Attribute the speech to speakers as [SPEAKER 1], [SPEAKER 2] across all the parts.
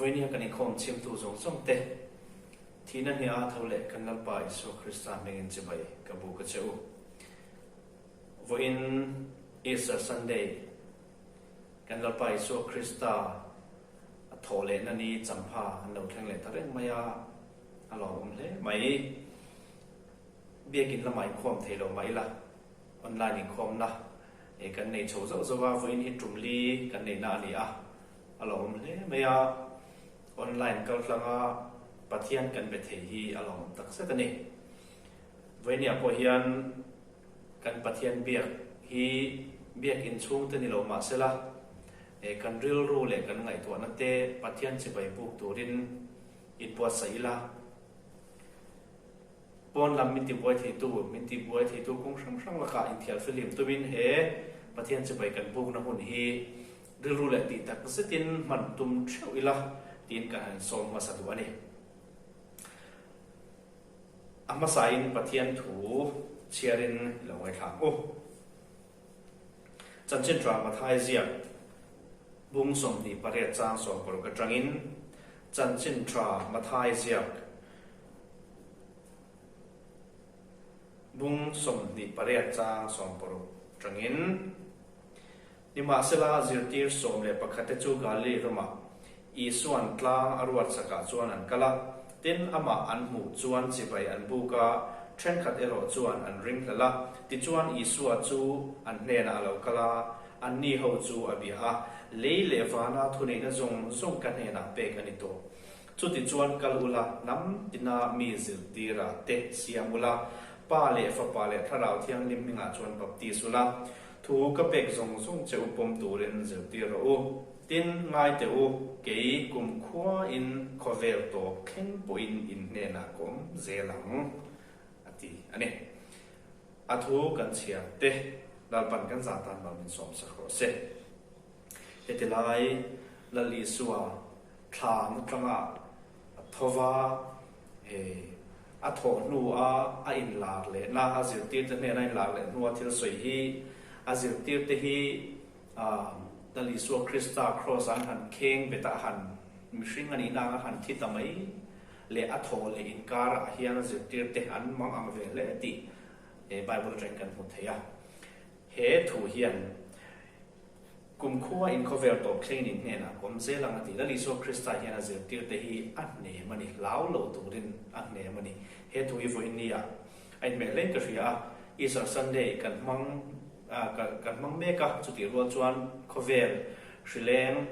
[SPEAKER 1] Vawinia kan inkhawm chhimtu zawng zawng te, thihna hniah tho leh kan Lalpa Isua Krista hmingin chibai ka buk a che u. Vawiin Easter Sunday, kan Lalpa Isua Krista a thawh lehna ni champha an lo thleng leh ta reng mai a, a lawmawm hle mai. Biakin lamah inkhawm thei lo mah ila, online inkhawmna kan nei chho zauh zauh a, vawiin hi tum li kan neihna a ni a, a lawmawm hle mai a, online kal tlanga Pathian kan be thei hi a lawmawm tak zet a ni. Vawiiniah pawh hian kan Pathian biak hi biak inchhung te ni lo mah sela, kan rilru leh kan ngaihtuahna te Pathian chibai buk turin inbuatsaih ila, Pawn lam min tibuai theitu, min tibuai theitu kawng hrang hrang lakah inthial fihlim tumin he Pathian chibai kan bukna hun hi rilru leh tih tak zetin hman tum theuh ila tiin kan han sawm hmasa duh a ni. A hmasain Pathian thu chhiarin i lo ngaithla ang u. Chanchin tha Mathai ziak bung 28 chang 16 atangin Chanchin tha Mathai ziak Bung 28 chang 16 tangin, Nimahsela zirtir 11 te chu Galili ramah Isua'n tlang a ruat sakah chuan an kal a, tin amah an hmuh chuan chibai an buk a, thenkhat erawh chuan an ring hlelh a. Tichuan Isua chu an hnenah a lo kal a, anni ho chu a bia a, Lei leh vana thuneihna zawng zawng ka hnenah pek a ni tawh. Chutichuan kal ula, hnam tina mi zirtira te siam ula, Pa leh Fapa leh Thlarau Thianghlim hmingah chuan baptis ula, thu ka pek zawng zawng che u pawm turin zirtir rawh u. Tin, ngai teh u, kei kumkhuain khawvel tawp thleng pawhin in hnenah ka awm zel ang, a ti a ni. A thu kan chhiar te, Lalpan kan zah tan lo min sawmsak rawh se. Heti lai Lal Isua thla natlanga a tho va, a thawh hnua a inlar lehna, a zirtirte hnena a inlar leh hnua thil sawi hi, a zirtirte hi Lal Isua Krista kraws-a an han kheng bet a, a han mihring a nihna anga han thi ta mai leh a thawh leh inkarah hian a zirtirte an mang ang ve hle tih Bible atangin kan hmu thei a. He thu hian Kumkhua inkhawvel tawp thlengin in hnenah ka awm zel ang a ti. Lal Isua Krista hian a zirtirte hi a hnem a ni, hlau lo turin a hnem a ni. He thu hi vawiin nia a inhmeh hlein ka hria a, Easter Sunday kan hmang kan hmang mek a, chutih rual chuan khawvel hrileng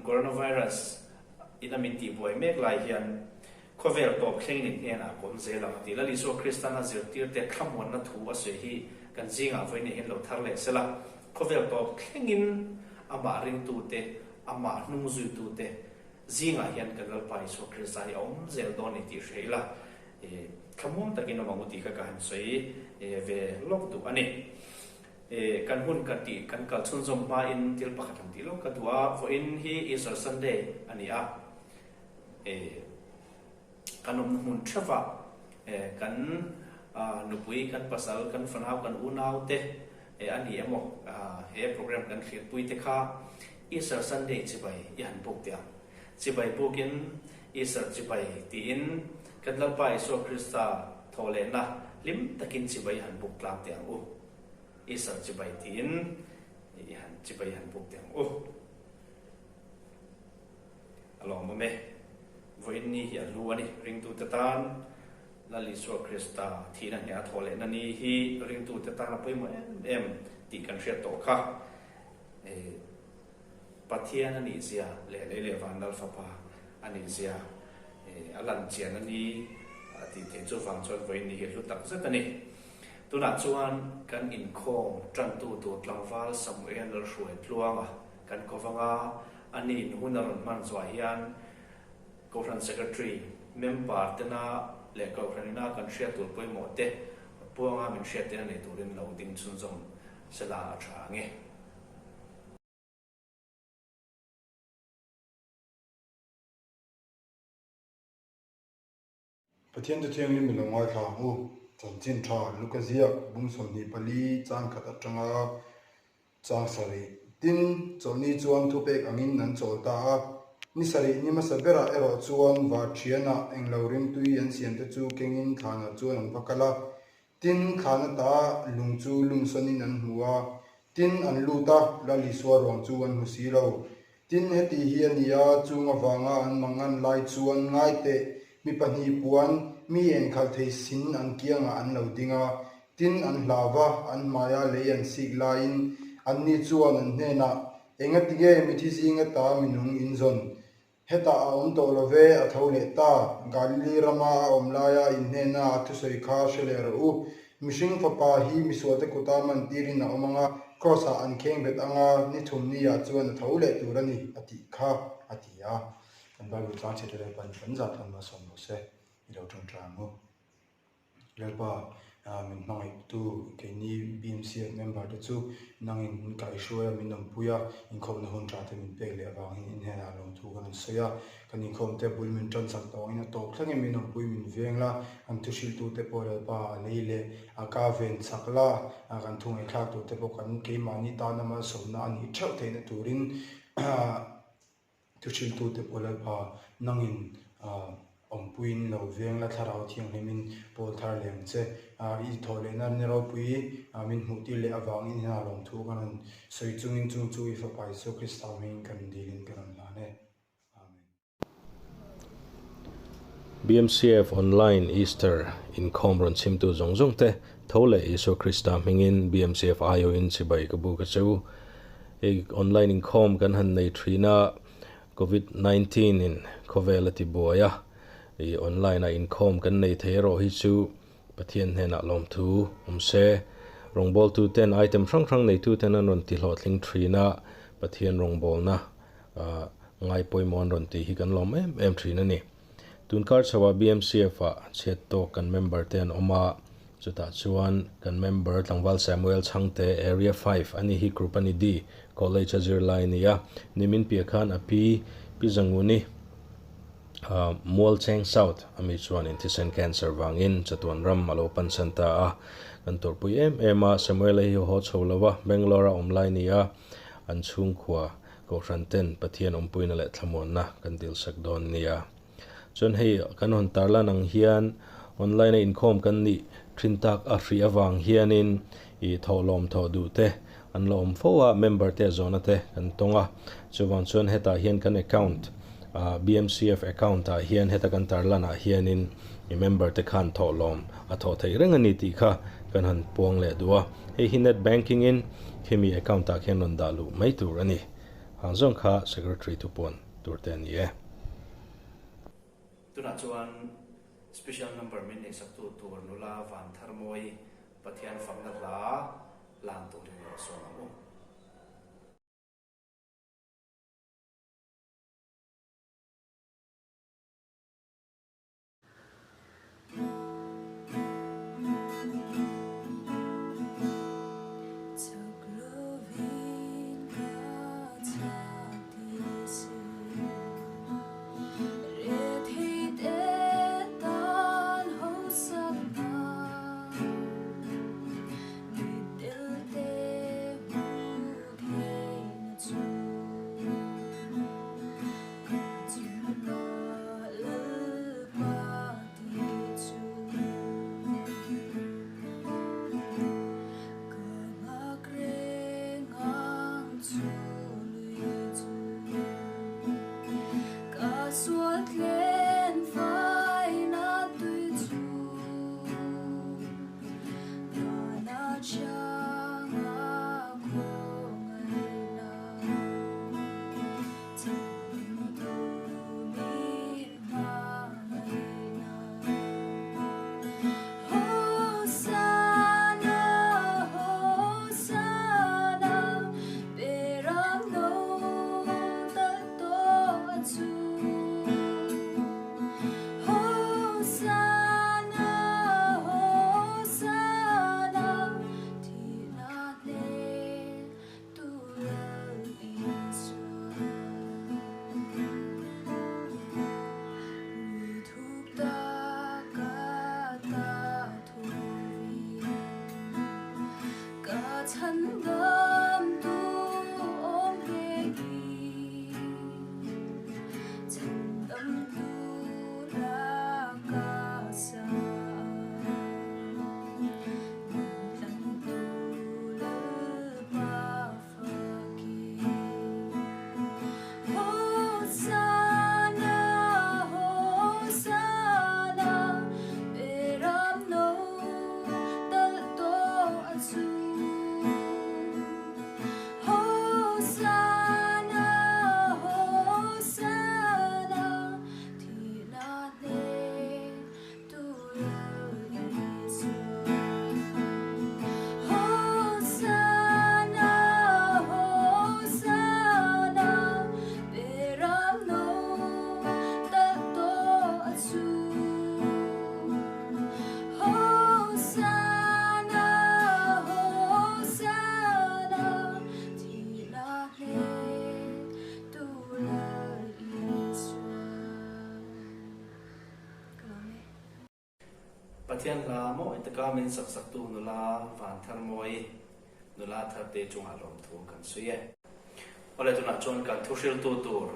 [SPEAKER 1] coronavirus in a min tihbuai mek lai hian Khawvel tawp thlengin in hnenah ka awm zel ang a ti. Lal Isua Kristan a zirtirte thlamuanna thu a sawi hi kan zingah vawiin hian lo thar leh sela, khawvel tawp thlengin amah ringtute, amah hnungzuitute zingah hian kan Lalpa Isua Krista hi a awm zel dawn ni tih hria ila, thlamuang takin awm ang u tih kha ka han sawi ve lawk duh a ni. Kan hun kan tih kan kal chhunzawm hmain thil pakhat han tih lawk ka duh a, vawiin hi Easter Sunday a ni a. Kan awmna hmun theuhah kan nupui, kan pasal, kan fanau, kan unau te a ni emaw he program kan thlir pui te kha Easter Sunday chibai i han buk teh ang. Chibai bukin Easter chibai tiin kan Lalpa Isua Krista thawhlehna hlim takin chibai i han buk tlang teh ang u. Easter chibai tiin i han chibai i han buk teh ang u. A lawmawm e. Vawiin ni hi a hlu a ni. Ringtute tan Lal Isua Krista thihna hneh a thawh lehna ni hi ringtute tan a pawimawh em em tih kan hriat tawh kha. Pathian a nih zia leh lei leh van Lal Fapa a nih zia a lan chian a ni a tih theih chuvang chuan vawiin ni hi a hlu tak zet a ni. Tunah chuan kan inkhawm tantu tur tlangval Samuel Lalhruaitluanga Kan ko vanga a niin hun a rawn hman zuah hian Kohhran Secretary, member tena leh Kohhran ina kan hriat tur pawimawh te puanga min hriat tena nei turin lo ding chhunzawm sela a tha ang e.
[SPEAKER 2] Pathian chu thianghlim i lo ngaithla ang u. Chanchin tha Luka ziak bung 24 chang khat atanga chang sarih. Tin, chawlhni chuan thupek angin an chawl ta a. Ni sarih ni hmasa berah erawh chuan varṭhianah englo rimtui an siamte chu kengin thlanah chuan an va kal a. Tin, thlan ata lung chu lumsawnin an hmu a. Tin, an lut a, Lal Isua ruang chu an hmu si lo. Tin, heti hi a ni a, chung avanga an mangan lai chuan ngai teh, mi pahnih puan, mi enkhalh thei sin an kiangah an lo ding a. Tin, an hlau va, an hmaia lei an sik laiin anni chuan an hnenah, Engati nge mithi zing ata minung in zawn? Hetah a awm tawh lo ve, a tho leh ta. Galili rama a awm laia in hnena a thusawi kha hre leh rawh u. Mihring fapa hi misualte kuta man tirin a awm ang a, Kraws-ah an kheng bet ang a, ni thum niah chuan a tho leh tur a ni, a tih kha, a ti a. Kan Bible chang chhe te Lalpa'n kan zah tan malsawm lo se, i lo tawngtai ang u. Lalpa, min hmangaihtu keini BMCF member te chu nangin min kaihhruai a, min awmpui a, inkhawmna hun tha te min pek leh avangin in hnenah lawmthu kan rawn sawi a. Kan inkhawm te bul min tan chak tawh angin a tawp thlengin min awmpui min veng la, kan thuhrilhtu te pawh Lalpa a lei leh a ka ven chak la, kan thu ngaihthlak tur te pawh kan keimahni tana malsawmna a nih theuh theihna turin Thuhriltute pawh Lalpa nangin awmpuiin lo veng la thlarau thianghlimin pawl thar leh ang che. I thawh lehna ni ropui min hmuh tir leh avangin hna lawmthu kan rawn sawi chungin chung chu i Fapa Isua Krista hmingin kan rawn dilin kan rawn hlan e. Amen.
[SPEAKER 1] BMCF Online Easter inkhawm rawn chhimtu zawng zawng te tho leh Isua Krista hmingin BMCF aiawhin chibai ka bu ka che u. Hei online inkhawm kan han nei thin a, Covid 19 in khawvel a ti buai a, ih online ah inkhawm kan nei thei erawh hi chu Pathian hnenah lawmthu awm se. Rawngbawltu ten item hrang hrang neitu ten an rawn ti hlawhtling thin a, Pathian rawngbawlna ah ngai pawimawh an rawn tih hi kan lawm em em thin a ni. Tunkar chho ah BMCF ah chhiat tawk kan member te an awm a, chutah chuan kan member tlangval Samuel Chhangte Area 5 a ni hi Krupani D College a zirlai a ni a, nimin piah khan a pi Pi Zanguni Mualcheng South a mi chuan in thisen cancer vangin chatuan ram a lo pansan ta a, kan tawrhpui em em a, Samuel-a hi haw chho lo a, Bangalore a awm lai a ni a, an chhungkhua Kohhran ten Pathian awmpuina leh thlamuanna kan dilsak dawn nia. Chuan hei kan hawn tarlan ang hian online a inkhawm kan nih thin tak a hrih avang hianin ih thawhlawm thawh duh te an la awm fo a, member te a zawhna te kan tawng a. Chuvang chuan hetah hian kan account ah BMCF account ah hian heta kan tarlan ah hianin i member te khan thawhlawm a thawh theih reng a ni tih kha kan han puang leh duh a. Hei hi net banking in khimi account ah khian rawn dah luh mai tur a ni. Hang zawng kha secretary thu puan tur te a ni e.
[SPEAKER 3] Tunah chuan special number min neihsaktu tur nula Vantharmawi Pathian fakna hla hlan turin i rawn sawm ang u. Pathian hla mawi taka min sak saktu nula Vantharmawii, nula Tharte chungah lawmthu kan sawi e. Awle tunah chuan kan thuhriltu tur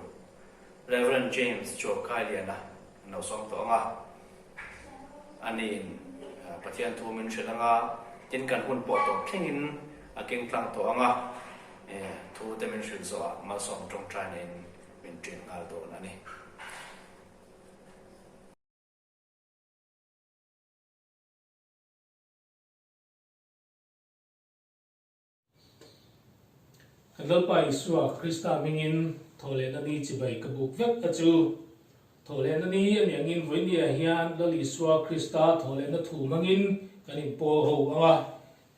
[SPEAKER 3] Rev. James Chuaukailiana kan lo sawm tawh ang a, aniin Pathian thu min hrilh ang a, tin kan hun pawh tawp thlengin a keng tlang tawh ang a, thu te min hrilh zawhah malsawm tawngtai neiin min ṭin nghal dawn a ni.
[SPEAKER 4] Kan Lalpa Isua Krista hmingin thawhlehna ni chibai ka buk vek a chu. Thawhlehna ni a nih angin vawinia hian Lal Isua Krista thawhlehna thu hmangin kan inpawl ho ang a.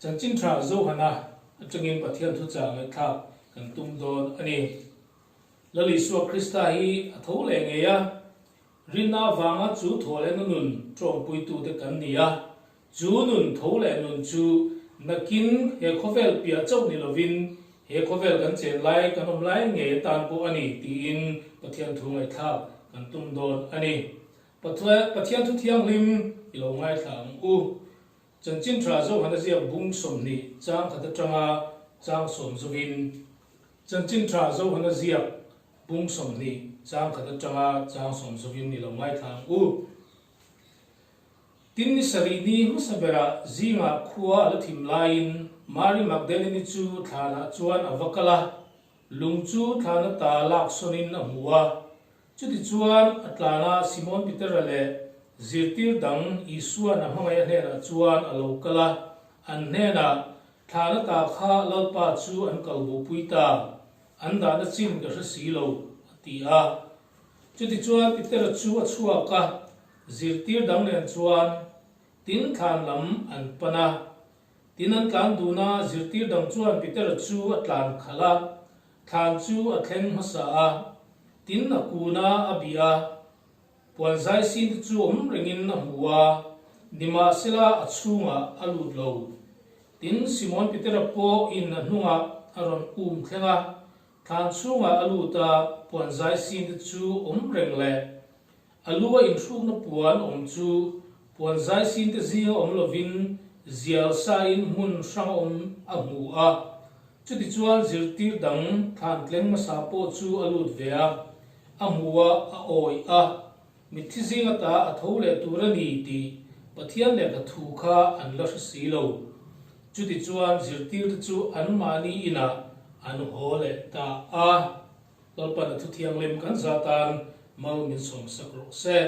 [SPEAKER 4] Chanchin tha Zohana atangin Pathian thuchah ngaihthlak kan tum dawn a ni. Lal Isua Krista hi a tho leh ngei a, rinna avanga chu thawhlehna nun tawngpuitute kan ni a. Chu nun tho leh nun chu nakin he khawvel piah chauh ni lovin he khawvel kan chen lai kan awm lai ngei atan pawh a ni tiin Pathian thu ngaihthlak kan tum dawn a ni. Pathian thu thianghlim i lo ngaithla ang u. Chanchin tha Zohana ziak bung 20 chang khat atanga chang sawm zovin Chanchin tha Zohana ziak bung 20 chang khat atanga chang sawm zovin i lo ngaithla ang u. Tin ni sarih ni hmasa berah zingah khua a la thim laiin Mari Magdalene-i chu thlanah chuan a va kal a, lung chu thlan ata lak sawnin a hmu a. Chutichuan a tlan a Simon Petera leh zirtir dang Isua'n a hmangaih a hnenah chuan a lo kal a, an hnenah, Thlan ata kha Lalpa chu an kal bopui ta, an dahna chin ka hre si lo, a ti a. Chutichuan Petera chu a chhuak a, zirtir dang nen chuan tin thlan lam an pan a. Tin an tlan dun a, zirtir dang chuan Petera chu a tlan khalh a, thlan chu a thleng hmasa a. Tin a kun a, a bih a, puan zai sin te chu awm rengin a hmu a, nimahsela a chhungah a lut lo. Tin Simon Petera pawh in a hnungah a rawn um thleng a, Thlan chhungah a lut a, puan zai sin te chu awm reng leh a lu a inhrukna puan awm chu puan zai sin te zinga awm lovin zial sain hmun hrang awm a hmu a. Chutichuan zirtir dang thlan tleng hmasa pawh chu a lut ve a, a hmu a, a awih a, mitthi zing ata a tho leh tur a ni tih Pathian lehkha thu kha an la hre si lo. Chutichuan zirtirte chu anmahni inah an haw leh ta a. Lalpan a thuthianghlim kan za tan mal min sawmsak rawh se.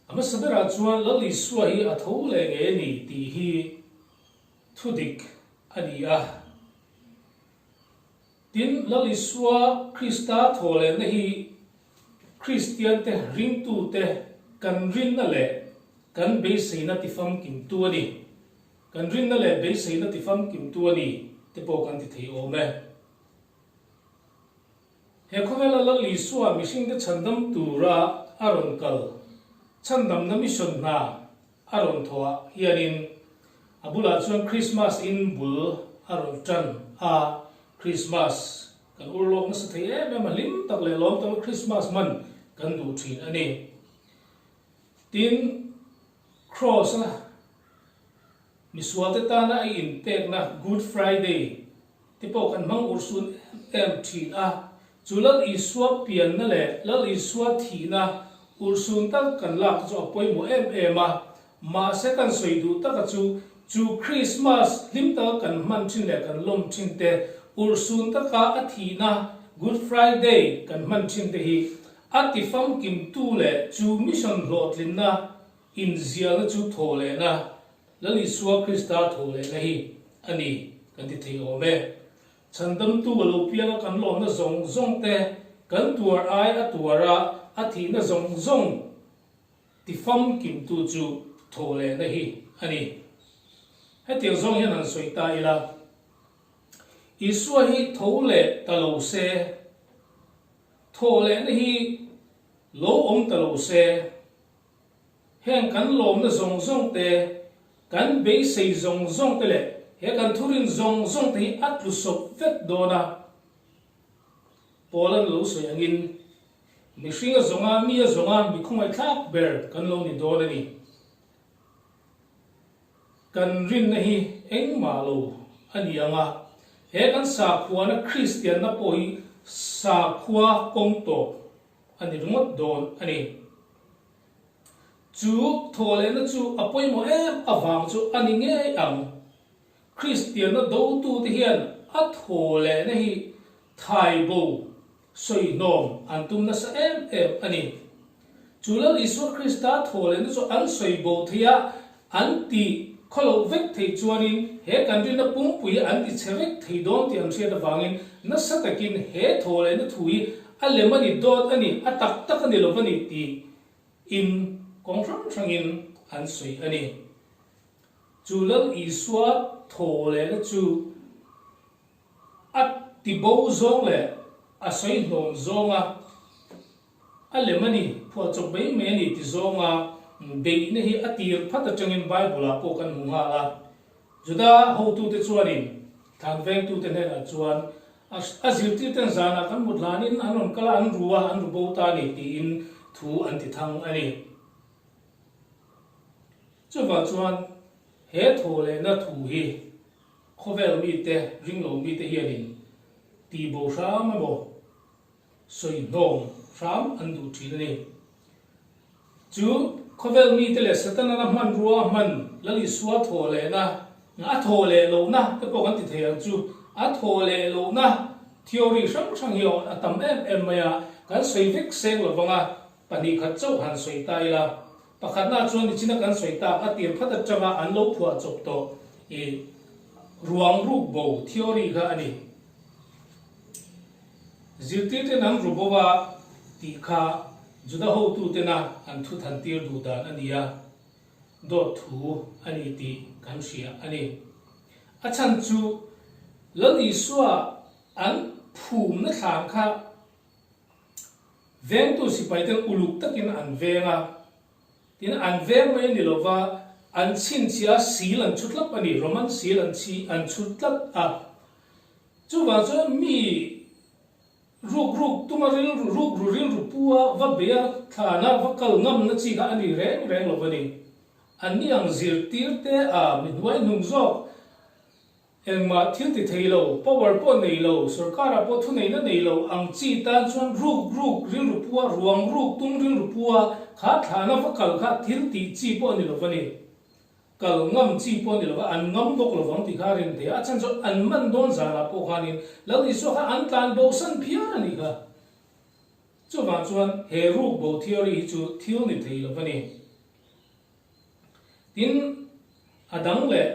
[SPEAKER 4] A hmasa berah chuan Lal Isua hi a tho leh ngei a ni tih hi thudik a ni a. Tin, Lal Isua Krista thaw lehna hi Kristiante ringtute kan rinna leh kan beiseina tifamkimtu a ni. Kan rinna leh beiseina tifamkimtu a ni te pawh kan ti thei awm e. He khawvela Lal Isua mihringte chhandam tura a rawn kal chhandamna mission hna a rawn thawhah hianin a bulah chuan Krismas in bul a rawn tan a, Krismas kan ur lawk nasa thei em em a, hlim tak leh lawm taka Krismas hman kan duh thin a ni. Tin, Kraws-a misualte tana a inpekna Good Friday te pawh kan hmang urhsun em em thin a, chu Lal Isua pianna leh Lal Isua thihna urhsun tak kan lak chu a pawimawh em em a, mahse kan sawi duh taka chu chu Krismas hlim taka kan hman thin leh kan lawm thin te urhsun taka a thihna Good Friday kan hman thin te hi a tifamkimtu leh chu mission hlawhtlinna inzialna chu thawhlehna Lal Isua Krista thawhlehna hi a ni kan ti thei awm e. Chhandamtu a lo pianga kan lawmna zawng zawng te, kan tuar ai a tuar a, a thihna zawng zawng tifamkimtu chu thawhlehna hi a ni. Hetiang zawng hian han sawi ta ila, Isua hi tho leh ta lo se, thawhlehna hi lo awm ta lo se, Heng kan lawmna zawng zawng te, kan beisei zawng zawng te leh he kan thurin zawng zawng te hi a tlu sawp vek dawn a. Paul-a'n lo sawi angin, Mihring a zawnga, mi a zawnga mi khawngaihthlak ber kan lo ni dawn a ni. Kan rinna hi engmah lo a ni ang a, he kan sakhuana Kristianna pawh hi sakhua kawng tawp a ni ringawt dawn a ni. Chu thawhlehna chu a pawimawh em avang chu a ni ngei ang. Kristianna dotute hian a thawhlehna hi thaibo sawihnawm an tum nasa em em a ni. Chu Lal Isua Krista thawhlehna chu an sawi bo thei a, an ti khawloh vek thei chuanin he kan rinna pumpui hi an ti chhe vek thei dawn tih an hriat avangin nasa takin he thawhlehna thu hi a lem a ni, dawt a ni, a tak tak a ni lo va ni tiin kawng hrang hrangin an sawi a ni. Chu Lal Isua thawhlehna chu A ti bo zawng leh a sawi hlawm zawnga a lem a ni, phuahchawp mai mai a ni ti zawnga beihna hi a tir phat atangin Bible-ah pawh kan hmu nghal a. Juda hotute chuanin thlan vengtute hnenah chuan a zirtirten zanah kan mut hlanin an rawn kal a, an ru a, an ru bo ta a ni tiin thu an ti thang a ni. Chuvang chuan he thawhlehna thu hi Khawvel mite, ringlo mite hianin tihbo hram emaw, sawi hnawm hram an duh thin a ni. Chu khawvel mite leh Satanan a hmanrua a hman Lal Isua thawh lehna, a thawh leh lohna te pawh kan ti thei ang chu, a thawh leh lohna theory hrang hrang hi a tam em em mai a, kan sawi vek seng lovang a, 2 khat chauh han sawi ta ila. Pakhatna chuan nichina kan sawi tak a tir phat atanga an lo phuah chawp tawh i ruang ruk bo theory kha a ni. Zirtirten an ru bo a tih kha Juda hotutena an thu than tir duh dan a ni a, dawt thu a ni tih kan hria a ni. A chhan chu Lal Isua an phumna thlan kha Vengtu sipaiten uluk takin an veng a, tin an veng mai a ni lova, an chhinchhiah a, sil an chhu tlap a ni, Roman sil an chhi an chhu tlat a. Chuvang chuan mi ruk ruk tuma rilru ruk ru rilru pu a, va bei a, thlan a, va kal ngamna chi kha a ni reng reng lo a ni. Anni ang zirtir te a mi hnuai hnung zawk Engmah thil ti thei lo, power pawh nei lo, sorkarah pawh thuneihna nei lo ang chi tan chuan ruk ruk rilru pua, ruang ruk tum rilru pua kha thlahna va kal kha thil tih chi pawh a ni lo va ni. Kal ngam chi pawh a ni lo va, an ngam bawk lo vang tih kha a rin thei a, a chhan chu an man dawn zanah pawh khanin Lal Isua kha an tlan bosan phiar a nih kha. Chuvang chuan he ruk bo theory hi chu thil ni thei lo va ni. Tin, a dang leh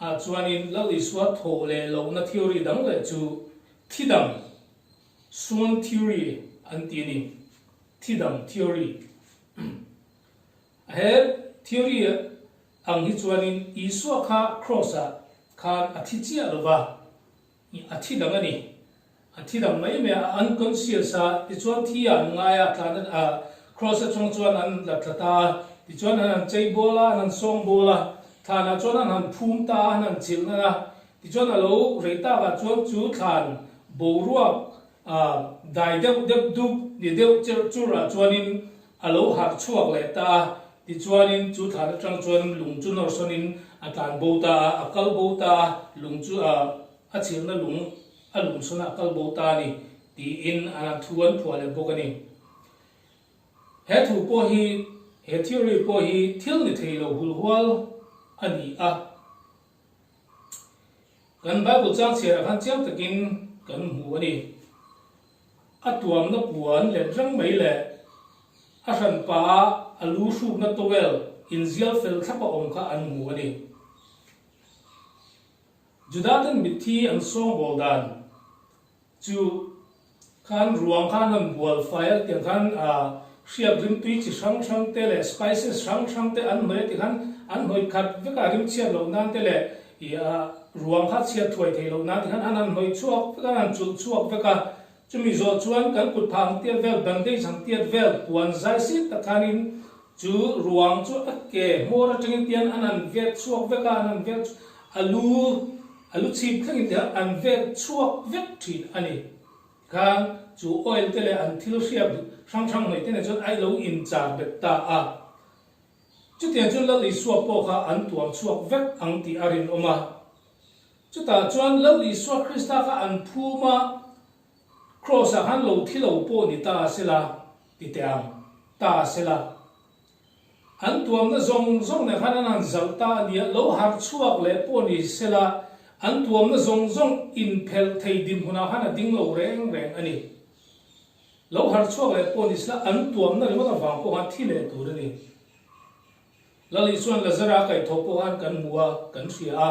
[SPEAKER 4] ah chuanin Lal Isua thawh leh lohna theory dang leh chu thidang, Swan theory, an ti a ni. Thidang theory. He theory ang hi chuanin Isua kha cross ah khan a thi chiah lo va, A thi dang a ni. A thi dang mai mai a, a unconscious a, tichuan thi ah an ngai a, tlan a, cross atang chuan an la tla ta a, tichuan an han chei bawl a, an han sawng bawl a, thlan ah chuan an han phum ta a, an han chilh nan a, tichuan a lo rei tak ah chuan chu thlan boruak dai deuh deuh dup ni deuh cherh churh ah chuanin a lo harh chhuak leh ta a, tichuanin chu thlan atang chuan lung chu nawr sawnin a tlan bo ta a, a kal bo ta a, lung chu a chilhna lung a lung sawn a kal bo ta a ni tiin a thu an phuah leh bawk a ni. He thu pawh hi, he theory pawh hi thil ni thei lo hulhual a ni a. Kan Bible chang chhiarah khan chiang takin kan hmu a ni. A tuamna puan let reng mai leh a hranpa a a lu hrukna towel inzial fel thlap a awm kha an hmu a ni. Judaten mitthi an sawngbawl dan Chu khan ruang khan an bual fai a tiang khan hriak rimtui chi hrang hrang te leh spices hrang hrang te an hnawih a ti khan an hnawih khat vek a rim chhiat loh nan te leh ih ruang kha chhiat thuai theih loh nan ti khan an han hnawih chhuak vek a an han chulh chhuak vek a chumi zawh chuan kan kut phah ang tiat vel bandage ang tiat vel puan zai sip tak khanin chu ruang chu a ke hmawr atangin tian an han vet chhuak vek a an han vet a lu A lu chhip thlengin te an vel chhuak vek thin a ni. Khan chu oil te leh an thil hriak hrang hrang hnawih te nen chuan a lo inchar bet ta a. Chutiang chuan Lal Isua pawh kha an tuam chhuak vek ang tih a rinawm a. Chutah chuan Lal Isua Krista kha an phum a, Kraws-ah khan lo thi lo pawh ni ta a sela ti teh ang ta a sela. An tuamna zawng zawng nen khan an han zalh ta a nia, lo harh chhuak leh pawh ni sela an tuamna zawng zawng inphelh thei dinhmunah khan a ding lo reng reng a ni. Lo harh chhuak leh pawh ni sela an tuamna ringawt avang pawh khan thi leh tur a ni. Lali chuan Lazara kaihthawh pawh khan kan hmu a, kan hria a.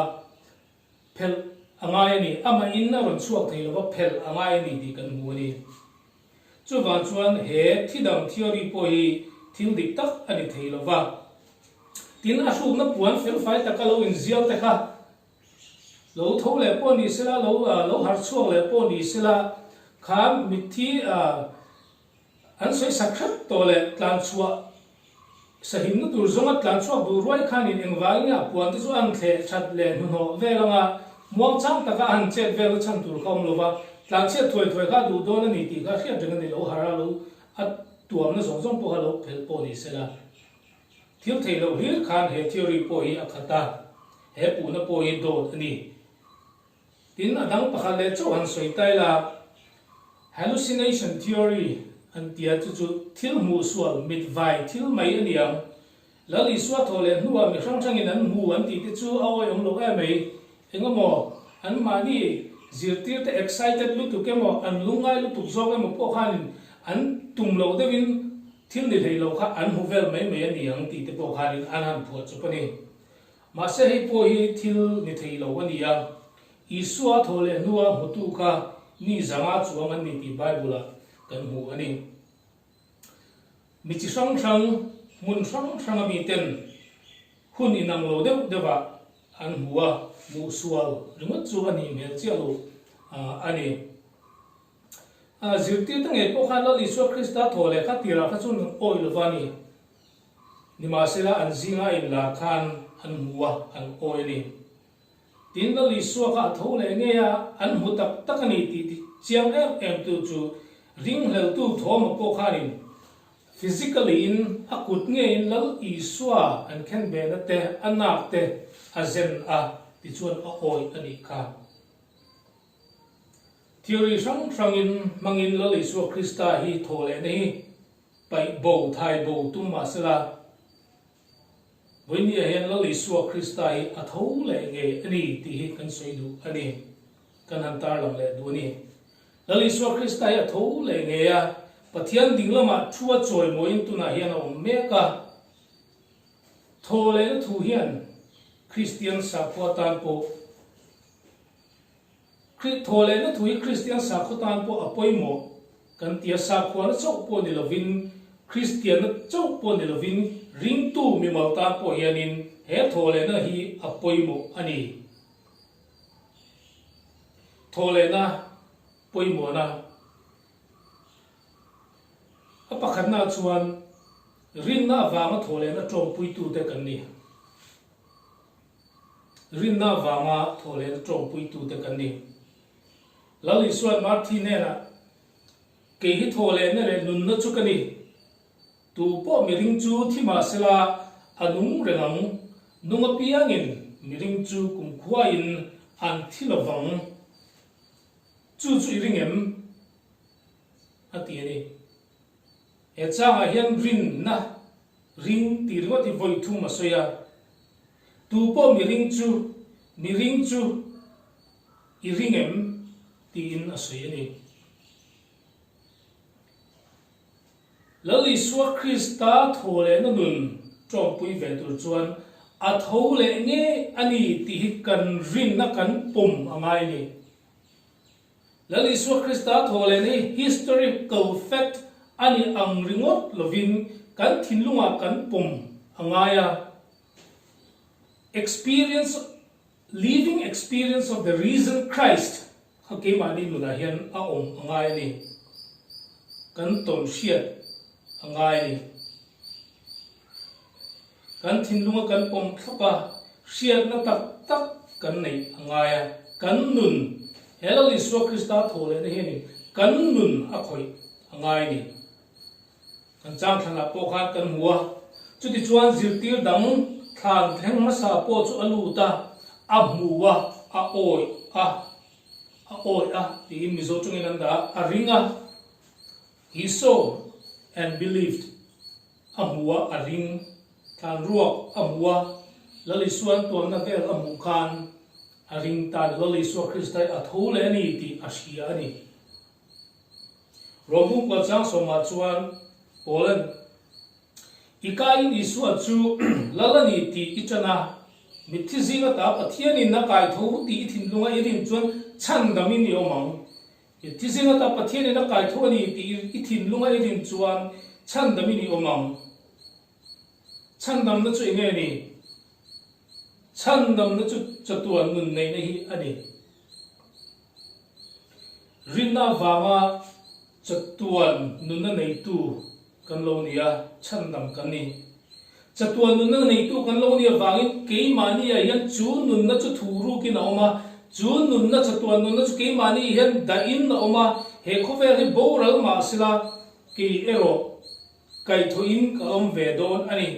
[SPEAKER 4] Phelh a ngai a ni. Amah in a rawn chhuak thei lova phelh a ngai a ni tih kan hmu a ni. Chuvang chuan he thi dang theory pawh hi thil dik tak a ni thei lova. Tin, a hrukna puan felfai taka lo inzial te kha lo tho leh pawh ni sela, lo lo harh chhuak leh pawh ni sela, kha mitthi An sawi sak hrep tawh leh tlan chhuah sahimna tur zawnga tlan chhuak duh ruai khanin engvangin nge a puan te chu an thleh that leh hnuhnawh vel anga muang chang taka a han chet velna chhan tur kha awm lova tlan chhiat thuai thuai kha a duh dawn a ni tih kha hriat reng a ni lo har a lo a tuamna zawng zawng pawh kha lo phelh pawh ni sela thil theih loh hlir khan he theory pawh hi a khat a he puhna pawh hi dawt a ni. Tin, a dang pakhat leh chauh han sawi ta ila, hallucination theory an tia chu chu thil hmuh sual, mit vai thil mai a ni ang. Lal Isua thawh leh hnuah mi hrang hrangin an hmu an tih te chu a awihawm loh em mai. Engemaw, anmahni zirtir te excited lutuk emaw, an lungngai lutuk zawk emaw pawh khanin an tum loh deuhin thil ni hlei lo kha an hmu vel mai mai a ni ang tih te pawh khanin an han phuah chawp a ni. Mahse hei pawh hi thil ni thei lo a ni a, Isua thawh leh hnua hmutu kha mi zanga chuang an ni tih Bible-ah kan hmu a ni. Mi chi hrang hrang, hmun hrang hranga miten hun inang lo deuh deuhah an hmu a, hmuh sual ringawt chu a nih hmel chiah lo a ni. Zirtirte ngei pawh khan Lal Isua Krista thawh leh kha tirah kha chuan an awih lo va a ni. Nimahsela an zinga inlar khan an hmu a, an awi a ni. Tin, Lal Isua kha a tho leh ngei a, an hmu tak tak a ni tih ti chiang em em tu chu ringhleltu Thawma pawh khanin physically in a kut ngeiin Lal Isua an khenbehna te, a nak te a zen a tichuan a awi a nih kha. Theory hrang hrangin hmangin Lal Isua Krista hi thaw lehna hi Paih bo, thai bo tum mah sela, Vawinia hian Lal Isua Krista hi a tho leh ngei a ni tih hi kan sawi duh a ni. Kan han tarlang leh duh a ni. Lal Isua Krista hi a tho leh ngei a, Pathian ding lamah thu a chawimawiin tunah hian a awm mek a. Thaw lehna thu hian Kristian sakhua tan pawh Khrih thaw lehna thu hi Kristian sakhaw tan pawh a pawimawh kan ti a, sakhuana chauh pawh ni lovin, Kristianna chauh pawh ni lovin ringtu mimal tan pawh hianin he thaw lehna hi a pawimawh a ni. Thaw lehna pawimawhna A pakhatna chuan rinna avanga thaw lehna tawngpuitute kan ni. Rinna avanga thawhlehna tawngpuitute kan ni. Lal Isua'n Marthi hnenah, Kei hi thawhlehna leh nunna chu ka ni. Tu pawh miring chu thi mah sela a nung reng ang, nung apiangin miring chu kumkhuain an thi lo vang. Chu chu i ring em? a ti a ni. He changah hian rinna ring tih ringawt hi vawi thum a sawi a, Tu pawh miring chu miring chu i ring em? tiin a sawi a ni. Lal Isua Krista thaw lehna nun tawngpui ve tur chuan a tho leh ngei a ni tih hi kan rinna kan pawm a ngai a ni. Lal Isua Krista thaw lehna hi historical fact a ni ang ringawt lovin kan thinlungah kan pawm a ngai a. Experience, living experience of the risen Christ kha keimahni nunah hian a awm a ngai a ni. Kan tawn hriat a ngai a ni. Kan thinlunga kan pawm thlap a, hriatna tak tak kan neih a ngai a. Kan nun, he Lal Isua Krista thaw lehna hianin kan nun a khawih a ngai a ni. Kan chang thlanah pawh khan kan hmu a, chutichuan zirtir dang thlan thleng hmasa pawh chu a lut a, a hmu a, a awih a, a awih a tiin Mizo tawngin an dah a, a ring a, he saw and believed, a hmu a, a ring, thlan ruak a hmu a, Lal Isuan tuamna vel a hmuh khan a ring ta a ni, Lal Isua Krista hi a tho leh a ni tih a hria a ni. Rawhbung kualchang sawmah chuan Paula'n, I kaiin Isua chu Lal a ni tih i ṭan a, mitthi zinga ta Pathianin a kai tho tih i thinlunga i rin chuan chhandamin i awm ang. Mitthi zinga ta Pathianin a kai tho a ni tih i thinlunga i rin chuan chhandamin i awm ang. Chhandamna chu enge ni? Chhandamna chu chatuan nun neihna hi a ni. Rinna avanga chatuan nunna neitu kan lo ni a, chhandam kan ni. Chatuan nunna neitu kan lo ni avangin keimahniah hian chu nunna chu thu rukin a awm a, chu nunna chatuan nunna chu keimahni hian dahin a awm a, he khawvel hi boral mah sela kei erawh kaihthawhin ka awm ve dawn a ni.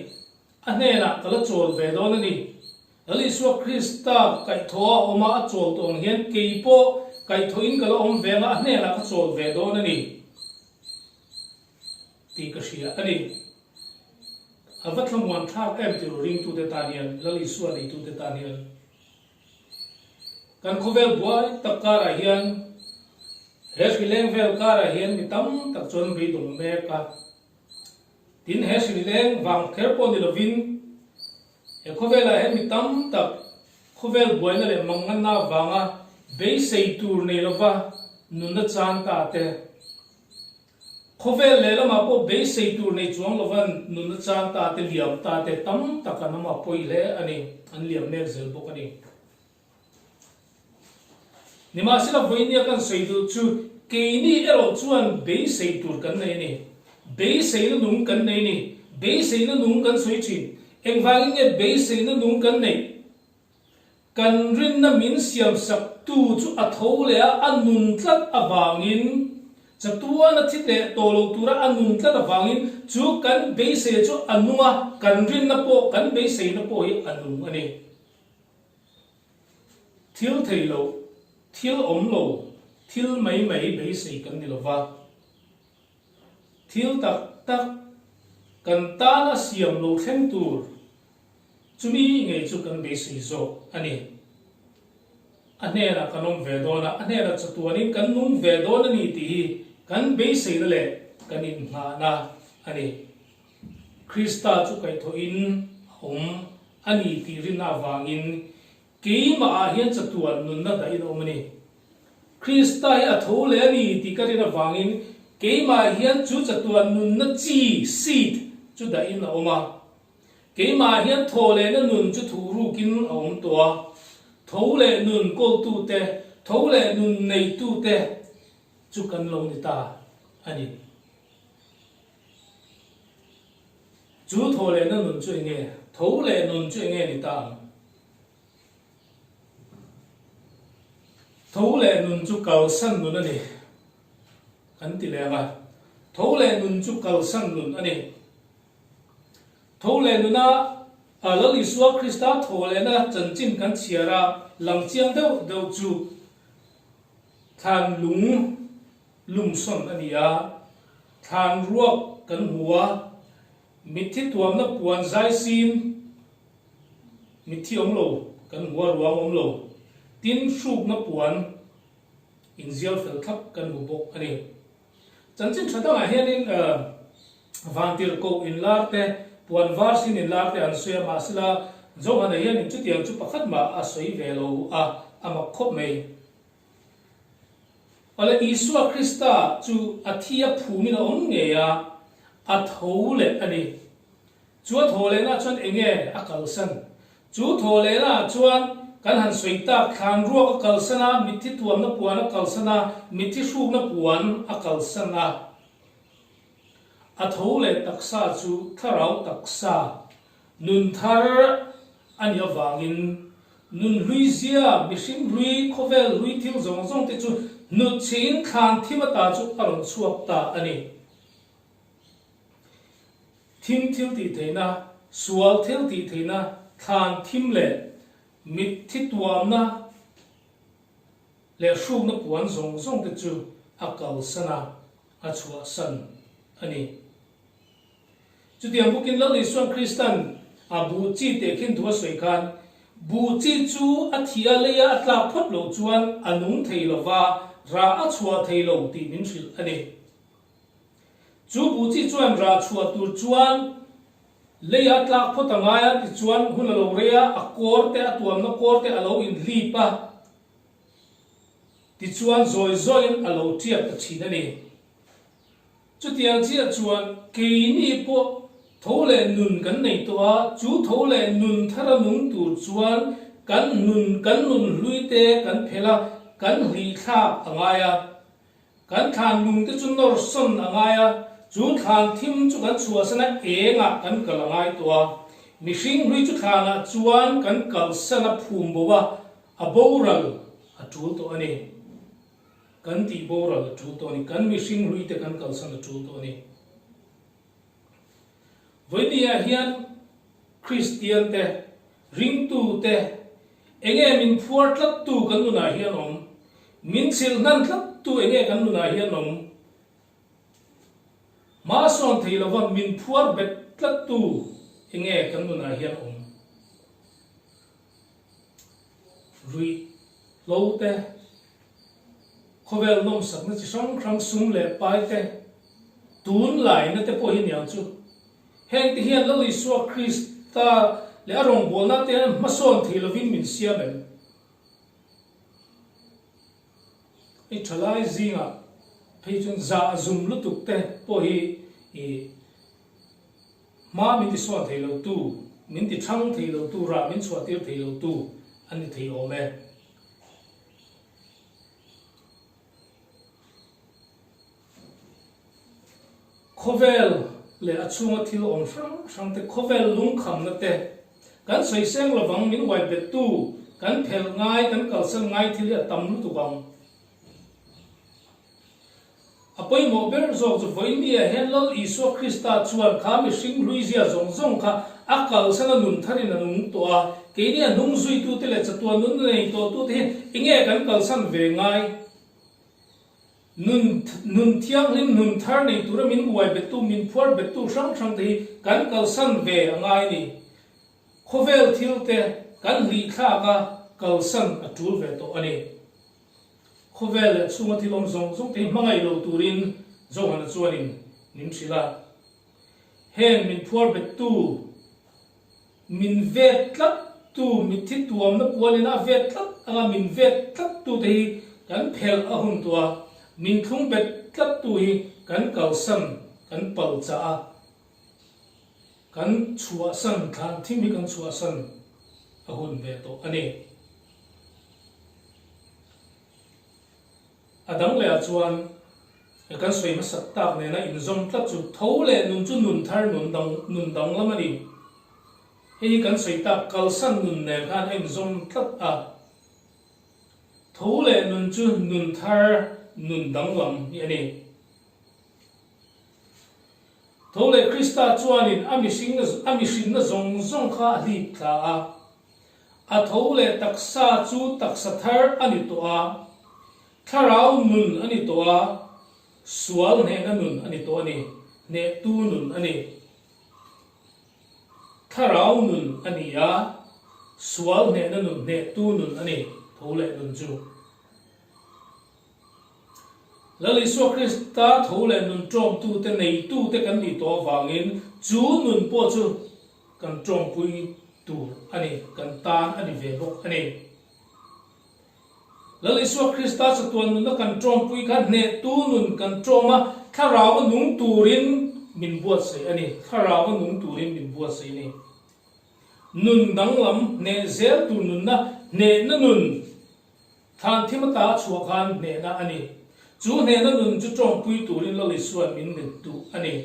[SPEAKER 4] A hnenah ka la chawl ve dawn a ni. Lal Isua Krista kaihthawh a awm a, a chawl tawh ang hian kei pawh kaihthawhin ka la awm ve anga a hnenah ka chawl ve dawn a ni tih ka hria a ni. A va thlamuan thlak em tih ringtute tan hian, Lal Isua neitute tan hian. Kan khawvel buai tak karah hian he hrileng vel karah hian mi tam tak chuan beidawng mek a. Tin, he hrileng vang kher pawh ni lovin he khawvelah hian mi tam tak khawvel buaina leh manganna avanga beisei tur nei lova nunna chan ta te, khawvel lehlamah pawh beisei tur nei chuang lova nunna chan ta te, liam ta te tam tak an awm a, pawi hle a ni, an liam mek zel bawk a ni. Nimahsela vawinia kan sawi duh chu keini erawh chuan beisei tur kan nei a ni. Beiseina nung kan nei a ni. Beiseina nung kan sawi thin. Engvangin nge beiseina nung kan neih? Kan rinna min siamsaktu chu a tho leh a, a nun tlat avangin, chatuan a thi leh tawh lo tura a nun tlat avangin chu kan beiseia chu a nung a, kan rinna pawh, kan beiseina pawh hi a nung a ni. Thil thei lo, thil awm lo, thil mai mai beisei kan ni lo va. Thil tak tak kan tan a siam lo thleng tur chumi ngei chu kan beisei zawk a ni. A hnenah kan awm ve dawn a, a hnenah chatuanin kan nung ve dawn a ni tih hi kan beiseina leh kan inngahna a ni. Krista chu kaihthawhin a awm a ni tih rinna avangin keimahah hian chatuan nunna dahin a awm a ni. Krista hi a tho leh a ni tih ka rin avangin keimahah hian chu chatuan nunna chi, seed, chu dahin a awm a. Keimahah hian thaw lehna nun chu thuh rukin a awm tawh a. Tho leh nun kawltute, tho leh nun neitute chu kan lo ni ta a ni. Chu tho lehna nun chu enge? Tho leh nun chu enge ni ta ang? Tho leh nun chu kalsan nun a ni kan ti leh ang a. Tho leh nun chu kalsan nun a ni. Tho leh nuna Lal Isua Krista tho lehna chanchin kan chhiar a, lang chiang deuh deuh chu thlan lung Lungsawn a ni a, thlan ruak kan hmu a, mitthi tuamna puan zai sin mitthi awm lo kan hmu a, ruang awm lo, tin hrukna puan inzial fel thlap kan hmu bawk a ni. Chanchin tha dangah hianin vantirhkoh inlar te, puan var sin inlar te an sawi a, mahsela Johana hianin chutiang chu pakhat mah a sawi ve lo a, a mak khawp mai. Awle Isua Krista chu a thi a phumin a awm ngei a, a tho leh a ni. Chu a thaw lehna chuan enge a kalsan? Chu thaw lehna chuan kan han sawi tak thlan ruak a kalsan a, mitthi tuamna puan a kalsan a, mitthi hrukna puan a kalsan a. A tho leh taksa chu thlarau taksa Nun thar a nih avangin nun hlui zia, mihring hlui, khawvel hlui thil zawng zawng te chu Hnutchhiin thlan thim ata chu a rawn chhuak ta a ni. Thim thil tih theihna, sual thil tih theihna, thlan thim leh mitthi tuamna leh hrukna puan zawng zawng te chu a kalsan a, a chhuahsan a ni. Chutiang bawkin Lal Isuan Kristan a buh chi tehkhin thu a sawi khan, Buh chi chu a thi a leia a tlak phawt loh chuan a nung thei lo va, rah a chhuah thei lo tih min hrilh a ni. Chu buh chi chuan rah chhuah tur chuan leia a tlak phawt a ngai a, tichuan hun a lo rei a, a kawr te, a tuamna kawr te a lo inhlip a, tichuan zawi zawiin a lo tiak ta thin a ni. Chutiang chiah chuan keini pawh tho leh nun kan nei tawh a, chu tho leh nun thara nung tur chuan kan nun kan nun hlui te kan phelh a, kan hlih thlak a ngai a. Kan thlan lung te chu nawr sawn a ngai a, chu thlan thim chu kan chhuahsan a engah kan kal a ngai tawh a. Mihring hlui chu thlanah chuan kan kalsan a phum bo a, a boral a tul tawh a ni. Kan tih boral a tul tawh a ni. Kan mihring hluite kan kalsan a tul tawh a ni. Vawinia hian Kristian te, ringtu te, enge min phuar tlattu kan nunah hian awm? Min chhilh hnan tlattu enge kan nunah hian awm? Hma sawn thei lova min phuar bet tlattu enge kan nunah hian awm? Ruih hlo te, khawvel nawmsakna chi hrang hrang sum leh pai te, tun laina te pawh hi niang chu. Heng te hian Lal Isua Krista leh a rawngbawlna te hian hmasawn thei lovin min siam em? Hei thalai zingah phei chuan zah zum lutuk te pawh hi ih Hma min ti sawn thei lo tu, min ti thang thei lo tu, rah min chhuah tir thei lo tu an ni thei awm e. Khawvel leh a chhunga thil awm hrang hrang te, khawvel lungkhamna te, kan sawi seng lovang min uai bet tu, kan phelh ngai, kan kalsan ngai thil hi a tam lutuk ang. A pawimawh ber zawk chu vawinia hian Lal Isua Krista chuan kha mihring hluizia zawng zawng kha a kalsan a nun tharin a nung tawh a, keini a hnung zuitute leh chatuan nun nei tawhtute hian enge kan kalsan ve ngai? Nun nun thianghlim nun thar nei tura min uai bettu, min phuar bettu hrang hrangte hi kan kalsan ve a ngai ni. Khawvel thilte kan hlihthlak a kalsan a tul ve tawh a ni. Khawvel leh chhunga thil awm zawng zawng te hi hmangaih lo turin Johana chuanin min hrilh a. Heng min phuar bettu, min vet tlattu, mitthi tuamna pualin a vet tlat anga min vet tlattu te hi kan phelh a hun tawh a, min thlung bet tlattu hi kan kalsan, kan pal chah a, kan chhuahsan, thlan thim hi kan chhuahsan a hun ve tawh a ni. A dang lehah chuan kan sawi hmasak tak nena inzawm tlat chu tho leh nun chu nun thar nun dang nun danglam a ni. Hei hi kan sawi tak kalsan nun nen khan a inzawm tlat a. Tho leh nun chu nun thar nun danglam hi a ni. Tho leh Krista chuanin a mihring a mihrinna zawng zawng kha a hlip thla a. A tho leh taksa chu taksa thar a ni tawh a, thlarau nun a ni tawh a, sual hnehna nun a ni tawh a ni, hnehtu nun a ni. Thlarau nun a ni a, sual hnehna nun, hnehtu nun a ni, tho leh nun chu. Lal Isua Krista tho leh nun ṭawmtute neitute kan nih tawh avangin chu nun pawh chu Kan tawngpui tur a ni, kan tan a ni ve bawk a ni. Lal Isua Krista chatuan nunna kan tawngpui kha hnehtu nun kan tawm a, thlarau a nung turin min buatsaih a ni, thlarau a nung turin min buatsaih a ni. Nun danglam hneh zel tur nunna, hnehna nun, thlan thim ata a chhuah khan hnehna a ni. Chu hnehna nun chu tawngpui turin Lal Isua'n min duh a ni.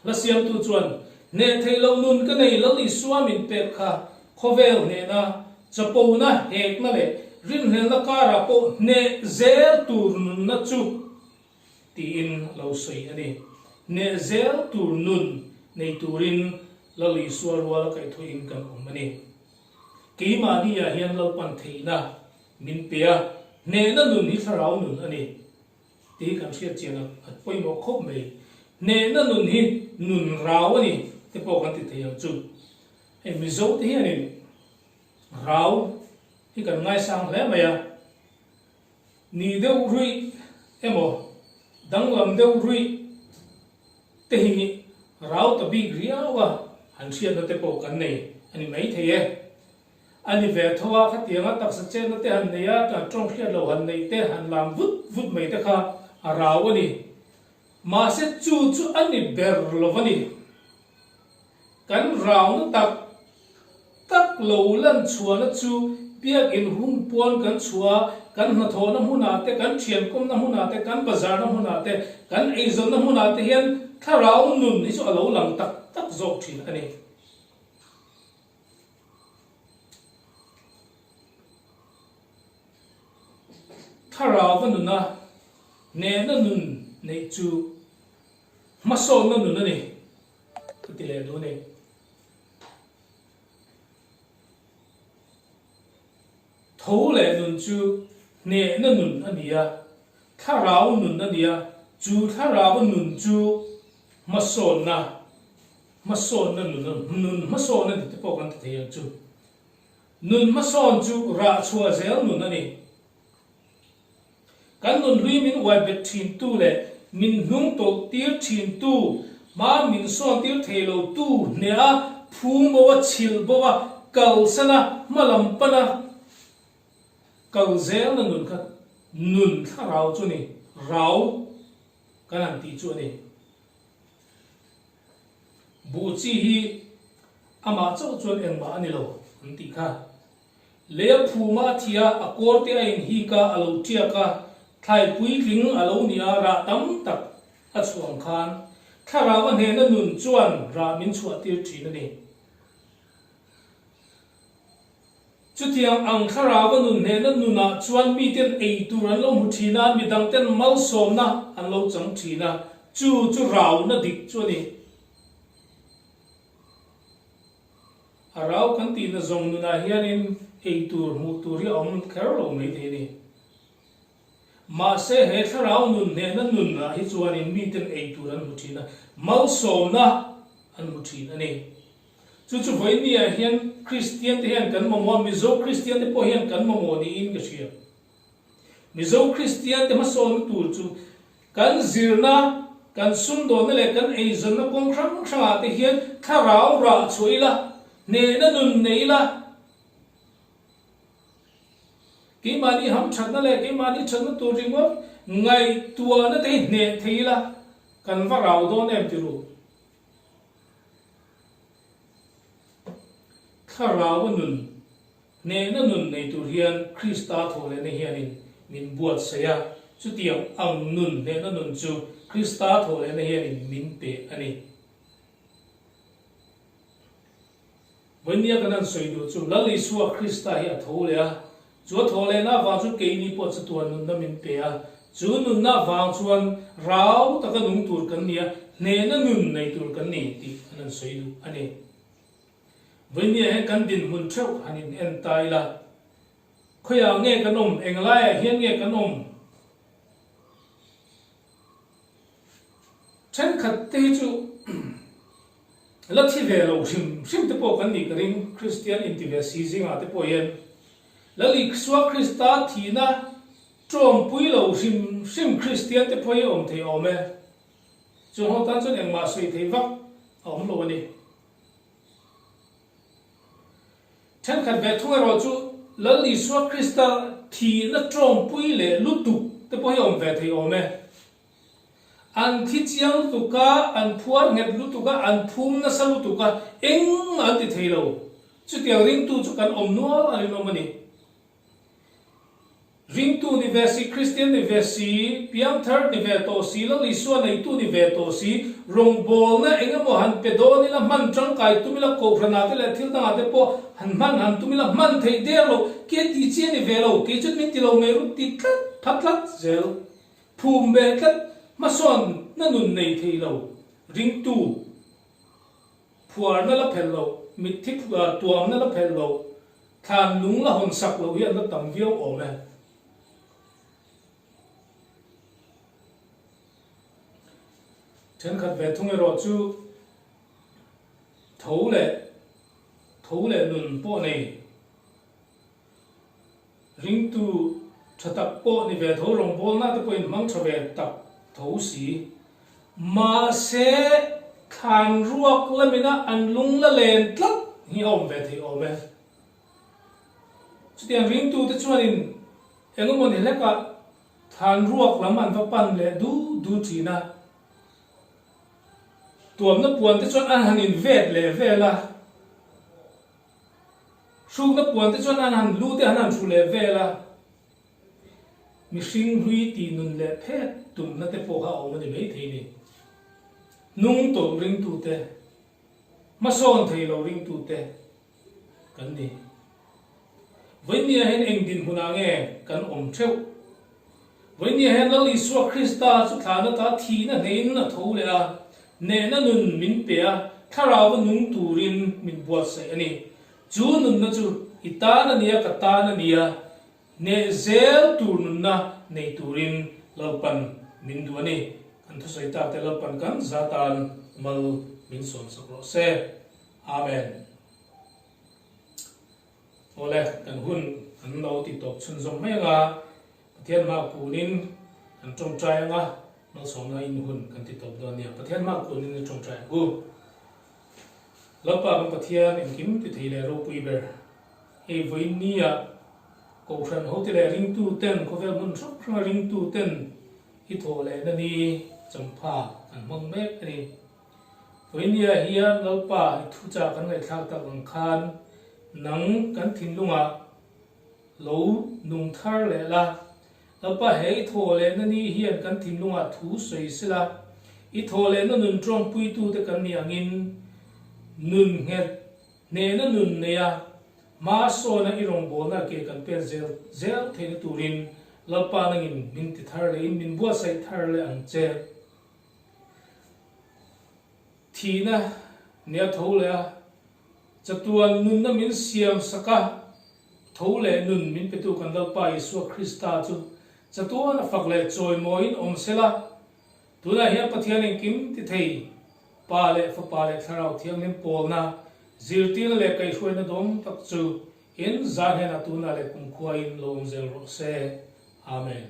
[SPEAKER 4] Hla siamtu chuan, Hneh theih loh nun ka nei Lal Isua min pek kha, khawvel hnehna, chapona, hekna leh rinhlelna karah pawh hneh zel tur nunna chu tiin a lo sawi a ni. Hneh zel tur nun nei turin Lal Isua ruala kaihthawhin kan awm a ni. Keimahniah hian Lalpan theihna min pe a, hnehna nun hi thlarau nun a ni tih hi kan hriat chian a pawimawh khawp mai. Hnehna nun hi nun rau a ni te pawh kan ti thei ang chu. Hei Mizo te hianin rau hi kan ngaisang hle mai a, ni deuh ruih emaw danglam deuh ruih te hi rau ta bik riau a han hriatna te pawh kan nei a ni maithei e. A ni ve tho a, khatianga taksa chenna te han nei a, tawng hriat lo han neih te han lam vut vut mai te kha a rau a ni. Mahse chu chu a ni ber lo a ni. Kan rauna tak tak lo lan chhuahna chu biakin hun puan kan chhuah a, kan hnathawhna hmunah te, kan thiankawmna hmunah te, kan bazarna hmunah te, kan eizawnna hmunah te hian thlarau nun hi chu a lo lang tak tak zawk thin a ni. Thlarauva nuna hnehna nun neih chu hmasawnna nun a ni. Ka ti leh duh a ni. Tho leh nun chu hnehna nun a ni a, thlarau nun a ni a, chu thlarau nun chu hmasawnna, hmasawnna nun, nun hmasawnna ni te pawh kan ti thei ang chu. Nun hmasawn chu rah chhuah zel nun a ni. Kan nun hlui min uai bet thintu leh min hnung tawlh tir thintu, hma min sawn tir thei lo tu hneha phung bo a, chhilh bo a, kalsan a, hma lam pan a kal zelna nun kha nun thlarau chu ni, rau kan han tih chu a ni. Buh chi hi amah chauh chuan engmah a ni lo an tih kha. Lei a phum a, a thi a, a kawr te a inhik a, a lo tiak a, thlai puitling a lo ni a, rah tam tak a chhuah ang khan thlarau a hnehna nun chuan rah min chhuah tir thin a ni. Chutiang ang thlarau a nun hnehna nunah chuan miten ei tur an lo hmu thin a, midangten malsawmna an lo chang thin a, chu chu rauna dik chu a ni. A rau kan tihna zawng nunah hianin ei tur hmuh tur hi a awm kher lo mai thei a ni. Mahse he thlarau nun hnehna nunah hi chuanin miten ei tur an hmu thin a, malsawmna an hmu thin a ni. Chu chu vawinia hian Kristian te hian kan mamawh a, Mizo Kristian te pawh hian kan mamawh niin ka hria. Mizo Kristian te hmasawnna tur chu kan zirna, kan sumdawnna leh kan eizawnna kawng hrang hrangah te hian thlarau rah chhuah ila, hnehna nun nei ila, keimahni hamthatna leh keimahni thatna tur ringawt ngaihtuahna te hi hneh thei ila kan va rau dawn em ti ru. Thlarau a nun Hnehna nun nei tur hian Krista thawhlehna hianin min buatsaih a, chutiang ang nun hnehna nun chu Krista thawhlehna hianin min pe a ni. Vawinia kan han sawi duh chu Lal Isua Krista hi a tho leh a, chu a thawhlehna avang chu keini pawh chatuan nunna min pe a, chu nunna avang chuan rau taka nung tur kan ni a, hnehna nun nei tur kan ni tih an han sawi duh a ni. Vawinia hian kan dinhmun theuh han in en ta ila, khawiah nge kan awm, englaiah hian nge kan awm? Thenkhat te hi chu la thi ve lo hrim hrim te pawh kan nih ka ring, Kristian inti ve si zingah te pawh hian Lal Isua Krista thihna tawngpui lo hrim hrim Kristian te pawh hi awm thei awm e. Chung ho tan chuan engmah sawi thei vak a awm lo a ni. Thenkhat ve thung erawh chu Lal Isua Krista thihna tawngpui leh lutuk te pawh hi a awm ve thei awm e. An thi chiang lutuk a, an phuar nghet lutuk a, an phum nasa lutuk a, engmah an ti thei lo. Chutiang ringtu chu kan awm nual a rinawm a ni. Ringtu ni ve si, Kristian ni ve si, piangthar ni ve tawh si, Lal Isua neitu ni ve tawh si, rawngbawlna eng emaw han pe dawn ila, hman tangkai tum ila, kohhranah te leh thil dangah te pawh han hman han tum ila, hman theih der lo, Kia tih chi a ni ve lo, kei chuan min ti lo mai ru ti tlat, pha tlat zel. Phum ve tlat, hmasawn na nun nei thei lo, ringtu phuarna la phelh lo, mitthi tuamna la phelh lo, thlan lung la hawn sak lo hi an la tam viau awm e. Thenkhat ve thung erawh chu tho leh tho leh nun pawh nei ringtu tha tak pawh ni ve tho rawngbawlna te pawhin hmang tha ve tak tho si. Mahse thlan ruak lamina an lung la len tlat hi a awm ve thei awm e. Chutiang ringtute chuanin engemaw ni hlekah Thlan ruak lam an va pan leh du du thin a, tuamna puan te chuan an han in vet leh vel a, hrukna puan te chuan an han lu te an han hru leh vel a, mihring hlui tih nun leh phet tumna te pawh kha a awm a ni maithei ni. Hnung tawlh ringtute, hmasawn thei lo ringtute, kan ni. Vawinia hian eng dinhmunah nge kan awm theuh? Vawinia hian Lal Isua Krista chu thlan ata thihna hneiin a tho leh a, nehna nun min pe a, thlarauva nung turin min buatsaih a ni. Chu nunna chu i tan a nia, ka tan a nia, hneh zel tur nunna nei turin Lalpan min duh a ni. Kan thusawi tak te Lalpan kan za tan mal min sawmsak rawh se. Amen. Awle, kan hun kan lo ti tawp chhunzawm mai anga, Pathian hma kunin kan tawngtai anga, malsawmna in hun kan ti tawp dawn nia. Pathian hma kunin i tawngtai ang u. Lalpa kan Pathian engkim ti thei leh ropui ber. Hei vawiin nia Kohhran hote leh ringtu ten khawvel hmun hrang hranga ringtu ten i thawh lehna ni champha kan hmang mek a ni. Vawinia hian Lalpa i thuchah kan ngaihthlak tak ang khan nang kan thinlungah lo nung thar leh la. Lalpa he i thawh lehna ni hian kan thinlungah thu sawi sela, i thawh lehna nun tawngpuitute kan nih angin nun nghet hnehna nun neia hma sawna i rawngbawlna ke kan pen zel zel theihna turin Lalpa nangin min ti thar lehin min buatsaih thar leh ang che. Thihna nia tho leh a, chatuan nunna min siam sak a, tho leh nun min petu kan Lalpa Isua Krista chu chatuan a fak leh chawimawiin awm sela, tunah hian Pathian engkim ti thei Pa leh Fapa leh Thlarau Thianghlim pawlna, zirtirna leh kaihhruaina dawng tak chu in zah hnenah tunah leh kumkhuain lo awm zel rawh se. Amen.